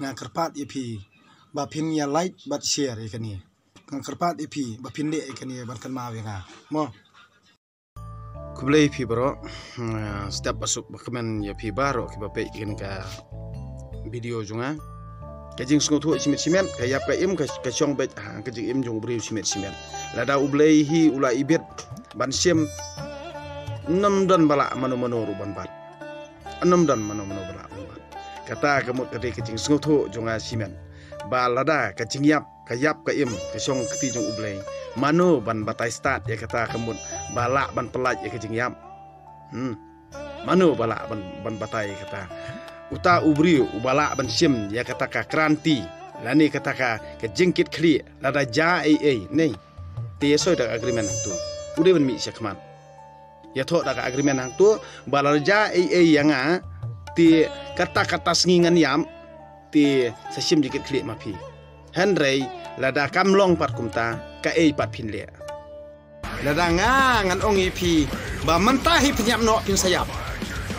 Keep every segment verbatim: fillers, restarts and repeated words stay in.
Nga kyrpad ïa phi ba phin ïa like bad share ïa kane. Nga kyrpad ïa phi ba phin leh ïa kane ban kynmaw ïa nga. Mo. Khublei ïa phi baroh. Hmm, step ba suk ba kmen ïa phi baroh kiba peit ïa kane ka video jong nga. Ka jingsngewthuh shimet shimet, ka ïap ka im, ka, ka shong beit ha ka jingim jong u briew shimet shimet. Lada U Blei hi u la ibit ban shim, ym don ba lah mano mano ruh ban bat. Ym don mano mano ba lah ban bat. Kata ka mut ka dei ka jingsngewthuh jong nga shimet. Ba lada ka jingïap, ka ïap ka im, ka shong kti jong U Blei, mano ban batai stad ïa kata ka mut ba lah ban pyllait ïa ka jingïap? Hmm. Mano ba lah ban, ban batai ïa kata? Uta u briew uba lah ban shim ïa kata ka kranti lane kata ka, ka jingkitkhlieh, lada jia ei ei, ne, te ïa soi da ka agreement hangto. U dei ban mih shakhmat. Ïathoh da ka agreement hangto ba lada jia ei ei ïa nga, te kata kata sngi ngan ïap, te sa shim jingkitkhlieh ma phi. Hynrei lada kam long pat kumta, kaei pat phin leh? Lada nga ngan ong ïa phi ba mynta hi phin ïap noh, phin sa ïap.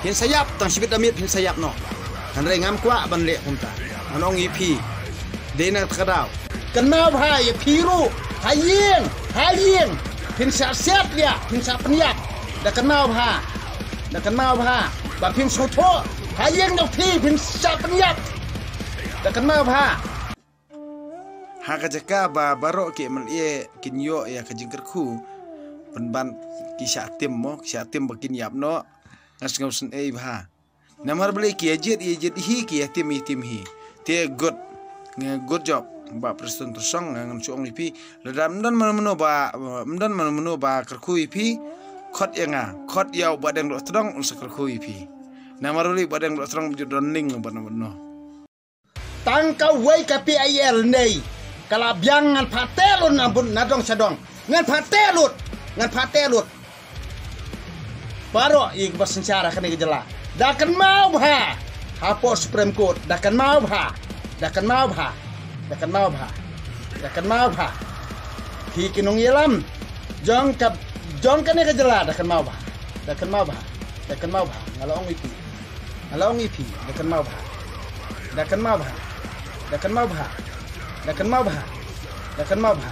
Phin sa ïap, tang shibit da miet phin sa ïap noh. Hynrei ngam kwah ban leh kumta. Ngan ong ïa phi, dei na kata ka daw, kynmaw bha ïa phi ruh, ha ïing ha ïing phin sa siat ïa, phin sa pynïap. Da kynmaw bha, da kynmaw bha ba phin sngewthuh, ha ïing jong phi phin sa pynïap. Da kynmaw bha. Ha ka jaka ba baroh ki M L A kin ïoh ïa ka jingkyrkhu, pynban ki shah tim mo, ki shah tim ba kin ïap noh. Nga sngew sngewsih bha. Namar balei ki ïa jied ïa jied hi, ki ïa tim ïa tim hi. Te good, nga good job. Bah Prestone Tynsong, nga ngan shu ong ïa phi, lada ym don mano mano ba, ym don mano mano ba kyrkhu ïa phi, khot ïa nga, khot ïa u Bah Deng Dohtdong, un sa kyrkhu ïa phi. Namar balei u Bah Deng Dohtdong ba ju don link bad no bad no. Tang kawei ka P I L nei ka la biang, ngan phah teh lut na bun, na dong sha dong. Ngan phah teh lut, ngan phah teh lut. Baroh ïa kiba synshar ha kane ka jylla, da kynmaw bha. Hapoh Supreme Court, da kynmaw bha. Da kynmaw bha. Da kynmaw bha. Da kynmaw bha. Phi ki nongïalam jong ka, jong kane ka jylla, da kynmaw bha. Da kynmaw bha. Da kynmaw bha. Nga la ong ïa phi. Nga la ong ïa phi, da kynmaw bha. Da kynmaw bha. Da kynmaw bha. Da kynmaw bha. Da kynmaw bha.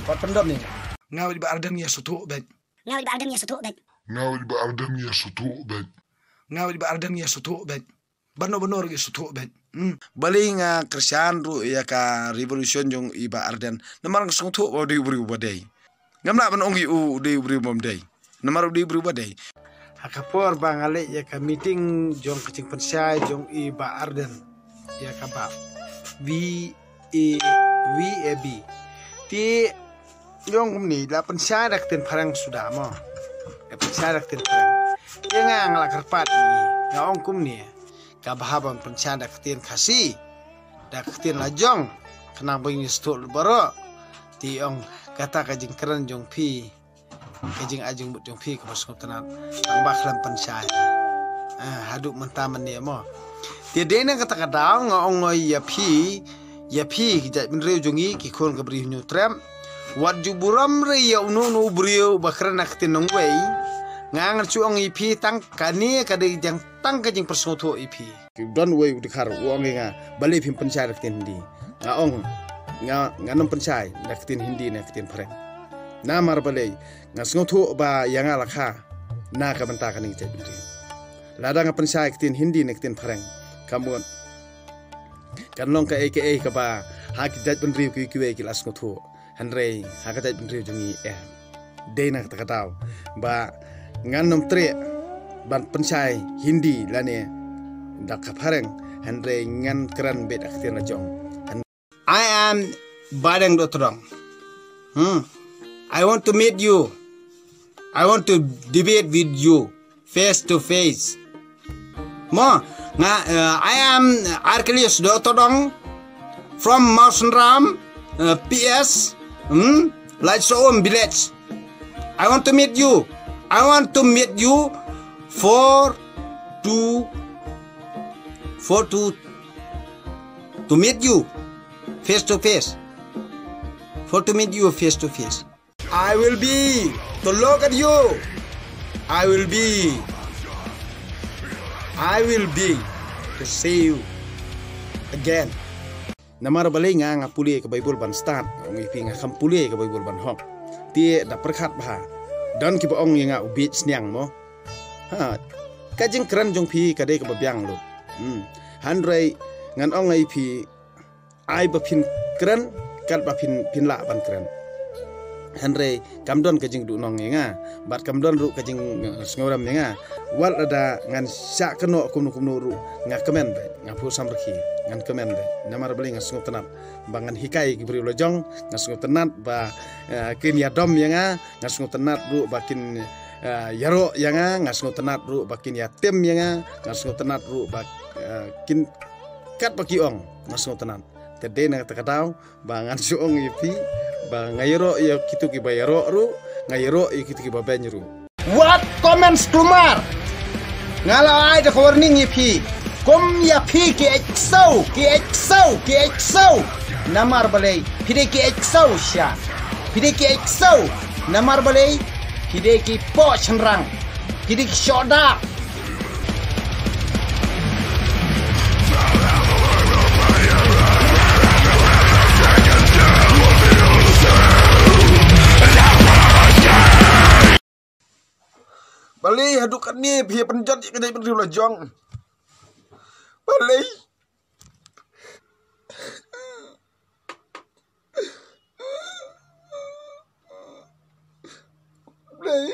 Wat pyndom ïa nga. Nga wad Bah Ardent ïa sngewthuh beit. Nga wad Bah Ardent ïa sngewthuh beit. Nga wad Bah Ardent ïa sngewthuh beit. Nga wad Bah Ardent ïa sngewthuh beit. Bano bano ruh ïa sngewthuh beit. Hmm. Balei nga kyrshan ruh ïa ka revolution jong i Bah Ardent? Namar nga sngewthuh ba u dei u briew ba dei. Ngam lah ban ong ïa u u dei u briew bym dei. Namar u dei u briew ba dei. Ha ka por ba nga leit ïa ka meeting jong ka jingpynshai jong i Bah Ardent ïa ka Bah V A, V A B. Te ong kumne, la pynshai da ka ktien phareng suda mo. La pynshai da ka ktien phareng. Te nga nga la kyrpad ïa i, nga ong kumne, ka bha ban pynshai da ka ktien Khasi, da ka ktien la jong, khnang ba ngin sngewthuh baroh. Te ong, kata ka jingkren jong phi, ka jingai jingmut jong phi kaba sngewtynnat, tang ba khlem pynshai. Ah, haduh mynta mynne mo. Te dei na kata ka daw nga ong ïa phi, ïa phi ki jaitbynriew jong ngi, ki khun ka Bri Hynñiewtrep, wat ju burom re ïa uno uno u briew ba kren na ka ktien nongwei. Nga ngan shu ong ïa phi, tang kane ka dei jong tang ka jingpyrsngewthuh ïa phi. Ki don uwei u dkhar u ong ïa nga, balei phim pynshai da ka ktien Hindi? Nga ong, nga, ngan ym pynshai da ka ktien Hindi ne ka ktien phareng. Namar balei? Nga sngewthuh ba ïa nga la kha na ka bynta kane ka jaitbynriew. Lada nga pynshai ka ktien Hindi ne ka ktien phareng, ka mut kan long kaei kaei kaba ha ki jaitbynriew kiwei kiwei ki la sngewthuh. Hynrei ha ka jaitbynriew jong ngi, eh, dei na kata ka daw ba ngan ym treh ban pynshai Hindi lane da ka phareng, hynrei ngan kren beit da ka ktien la jong. I am Bah Deng Dohtdong. Hmm. I want to meet you. I want to debate with you face to face. Mo, nga, uh, I am Archelaus Dohtdong from Mawsynram, uh, P S, hmm, Laitsoum village. I want to meet you. I want to meet you for to, for to, to meet you face to face. For to meet you face to face. I will be to look at you. I will be. I will be to see you. I Gen. Namar balei nga nga pule ka Baibl ban stad, ong ïa phi nga kham pule ka Baibl ban hok. Te da pyrkhat bha. Don kiba ong ïa nga u bieit sniang mo. Ha. Ka jingkren jong phi ka dei kaba biang lut. Hmm. Hynrei ngan ong ïa phi ai ba phin kren, kat ba phin phin lah ban kren. Hynrei kam don ka jingduhnong ïa nga, bad kam don ruh ka jing, eh, sngewrem ïa nga. Wat lada ngan shah kynnoh kumno kumno ruh nga kmen beit, nga phu samrkhie, ngan kmen beit. Namar balei nga sngewtynnat ba ngan hikai ki briew la jong, nga sngewtynnat ba, eh, kin ïadom ïa nga, nga sngewtynnat ruh ba kin, eh, ïaroh ïa nga, nga sngewtynnat ruh ba kin ïatim ïa nga, nga sngewtynnat ruh ba, eh, kin kat ba ki ong, nga sngewtynnat. Te dei na kata ka daw ba ngan shu ong ïa phi ba nga ïaroh ïa kitu kiba ïaroh ruh, nga ïaroh ïa kitu kiba beiñ ruh. Wat comments klumar. Nga la ai da ka warning ïa phi. Kum ïa phi ki exo, ki exo, ki exo. Namar balei phi dei ki exo sha. Phi dei ki exo. Namar balei phi dei ki poh shynrang. Phi dei ki shohdak. Balei haduh katne phi pynjot ïa ka jaitbynriew la jong? Balei? Balei?